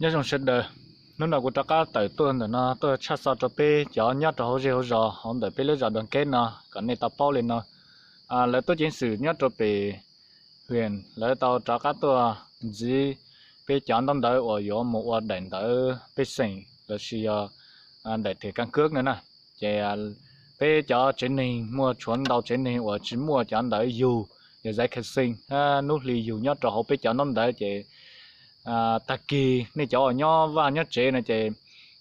Nyob zoo sawv daws, hnub no kuv rov qab tawm tuaj ntawm no tuaj tshaj xov rau peb cov nyob rau hauv zej hauv zos hauv ntawm peb lub zos Dog Keb no kom nej tau paub li no. Lawv tub ceev xwm nyob rau pem hwm lawv tau rov qab tuaj ntxiv peb cov ntaub ntawv uas yuav mus ua daim ntawv pej xeem lossis yog daim thẻ căn cước no na. Ces peb cov tsev neeg muaj tshuav ntau tsev neeg uas tsis muaj cov ntawv yug, yog giấy khai sinh, hnub hli yug nyob rau hauv peb cov ntaub ntawv ces tag kis nej cov uas nyob vaj nyob tsev no ces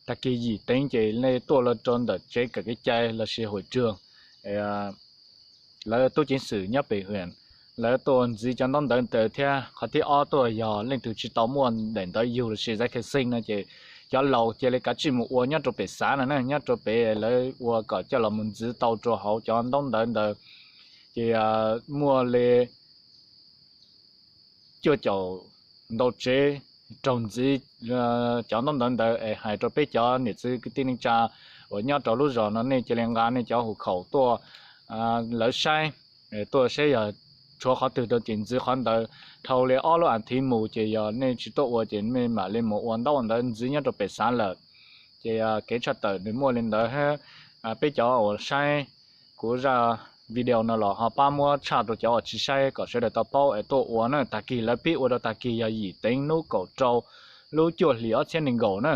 tag kis yim teev ces nej tuaj los rau ntawm tsev kawm kev cai lossis hội trường, lawv tub ceev xwm nyob pem hwm lawv tuaj ntxiv cov ntaub ntawv ntawd thiab. Qhov thib ob tuaj yog leej twg tsis tau muaj daim ntawv yug lossis giấy khai sinh no ces cov laus cia li kav tsij mus ua nyob rau pem xav no na, nyob rau pem lawv ua kom coj los mus ntxiv tau rau hauv cov ntaub ntawv ntawd. Ces muaj li cuaj caum ntau tsev raug ntxiv cov ntaub ntawv ntawd es hais rau peb cov niam txiv kwv tij neej tsa uas nyob rau lub zos no nej cia li nqa nej cov hộ khẩu tuaj lawv saib, tuaj saib yog tshuav qhov twg rau ces ntxiv qhov ntawd. Dhau li ob lub as thiv mus ces yog nej tsis tuaj ua ces nej mam li mus ua ntaub ua ntawv ntxiv nyob rau pem xav lawm. Ces kev tshaj tawm nws muaj li ntawd thiab. Peb cov uas saib kuv zaj video no los ho pab muab tshaj rau cov uas tsis saib kom sawv daws tau paub es tuaj ua na. Tag kis lawv pib ua rau tag kis yog yim teev hnub kaum rau lub cuaj hlis ob txhiab nees nkaum na.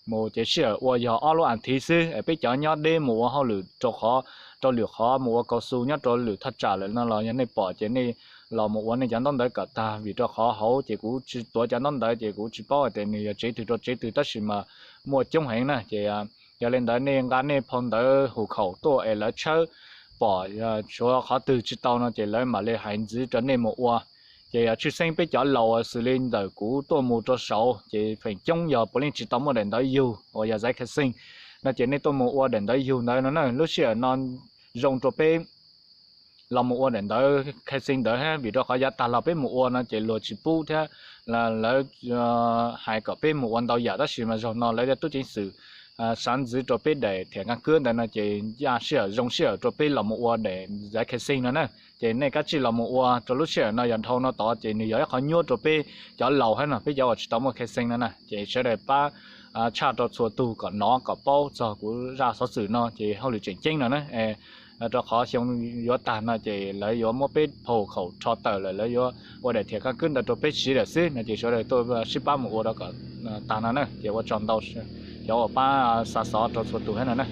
Mus ces sij hawm ua yog ob lub as thiv xwb es peb cov nyob deb mus ua hauj lwm rau qhov, rau lwm qhov mus ua cao su nyob rau lwm thaj tsam lawm no los yog nej pom ces nej los mus ua nej cov ntaub ntawv kom tag vim rau qhov hauv ces kuv tsis tuav cov ntaub ntawv ces kuv tsis paub hais tias nws yog tsev twg rau tsev twg tab sis mas muaj coob heev na. Ces yog li ntawd nej nqa nej phau ntawv hộ khẩu tuaj es lawv tshawb pom tshuav qhov twg tsis tau no ces lawv mam li hais ntxiv rau nej mus ua. Ces tshwj xeeb peb cov laus xws li ntawm kuv tuaj mus rau saud ces feem coob yog puav leej tsis tau muaj daim ntawv yug uas yog giấy khai sinh no ces nej tuaj mus ua daim ntawv yug ntawd no na. Lub sij hawm no zoo rau peb los mus ua daim ntawv khai sinh ntawd thiab vim rau qhov yav tag los peb mus ua no ces luag tsis pub thiab lawv hais kom peb mus ua ntau yam tab sis mas zaum no lawv tub ceev xwm xav ntxiv rau peb daim thẻ căn cước ntawd no ces yaj sij hawm zoo sij hawm rau peb los mus ua daim giấy khai sinh no na. Ces nej kav tsij los mus ua rau lub sij hawm no yog dhau no tod ces nws yog ib qhov nyuaj rau peb cov laus thiab no, peb cov uas tsis tau muaj khai sinh no na. Ces sawv daws pab tshaj rau txhua tus kom hnov kom paub txog kuv zaj xov xwm no ces hauj lwm tseem ceeb no na. Rau qhov xyoo yuav tag no ces lawv yuav muab peb phau hộ khẩu rho tawm lawm, lawv yuav ua daim thẻ căn cước ntawd rau peb siv lawm xwb no ces sawv daws tuaj sib pab mus ua rau kom tag no na. Ces ua tsaug ntau cov uas pab xa xov rau txhua tus thiab no na.